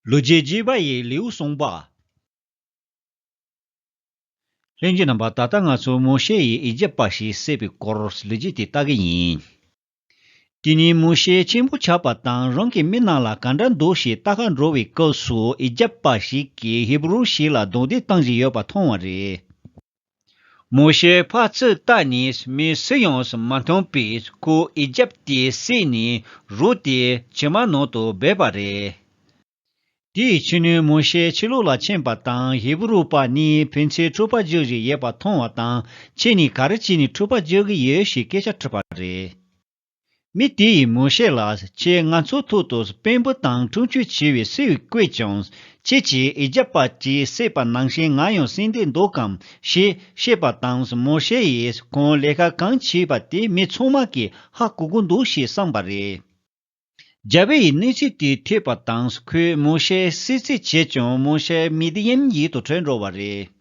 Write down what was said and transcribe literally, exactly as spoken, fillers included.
ལོ་རྒྱུས་རྒྱས་པ་ཡི་ལེའུ་གསུམ་པ། ལྷན་རྒྱས་རྣམ་པ། ད་ལྟ་ང་ཚོ་མོ་ཤེ་ཡིས་ཨི་ཇེབ་པ་ཞིག་བསད་པའི་སྐོར་ལོ་རྒྱུས་དེ་ལྟ་གི་ཡིན། དེ་ནས་མོ་ཤེ་ཆེན་པོ་ཆགས་པ་དང་རང་གི་མི་རྣམས་ལ་ག་འདྲ་འདུག་ཞེས་ལྟ་ག་འགྲོ་བའི་སྐབས་སུ་ཨི་ཇེབ་པ་ཞིག་གིས་ཧི་བུ་རུ་ཞིག་ལ་རྡུང་རྡེག་བཏང་བཞིན་ཡོད་པ་མཐོང་བ་རེད། མོ་ཤེ་ཕར་ཚུར་བལྟས་ནས་མི་སུ་ཡང་མ་མཐོང་པས་ཁོས་ཨི་ཇེབ་དེ་བསད་ནས་རོ་དེ་བྱེ་མ་ནང་དུ་སྦས་པ་རེད། དེའི་ཕྱི་ནས་མོ་ཤེ་ཕྱི་ལོགས་ལ་ཕྱིན་པ་དང་ཧི་བུ་རུ་པ་གཉིས་ཕན་ཚུན་འཁྲུག་པ་རྒྱག་བཞིན་ཡོད་པ་མཐོང་བ་དང་ཁྱེད་གཉིས་ག་རེ་བྱས་ནས་འཁྲུག་པ་རྒྱག་གི་ཡོད་ཞེས་སྐད་ཆ་དྲིས་པ་རེད། མི་དེ་ཡིས་མོ་ཤེ་ལ་ཁྱེད་ང་ཚོའི་ཐོག་ཏུ་དཔོན་པོ་དང་དྲུང་ཆེ་ཆེ་བའི་སྲིད་པ་བསྐོས་ཀྱང་ཁྱེད་ཀྱིས་ཨི་ཇེབ་པ་ཅིག་བསད་པ་ནང་བཞིན་ང་ཡང་བསད་འདོད་འདུག་གམ་ཞེས་བཤད་པ་དང་མོ་ཤེ་ཡིས་ཁོང་ལས་ཀ་གང་བྱས་པ་དེ་མི་ཚང་མ་གིས་ཧ་གོ་གི་འདུག་ཞེས་བསམས་པ་རེད། རྒྱལ་པོ་ཡིས་གནས་ཚུལ་དེ་ཐོས་པ་དང་ཁོས་མོ་ཤེ་བསད་རྩིས་བྱས་ཀྱང་མོ་ཤེ་མི་དི་ཡན་ཡུལ་དུ་བྲོས་འགྲོ་བ་རེད།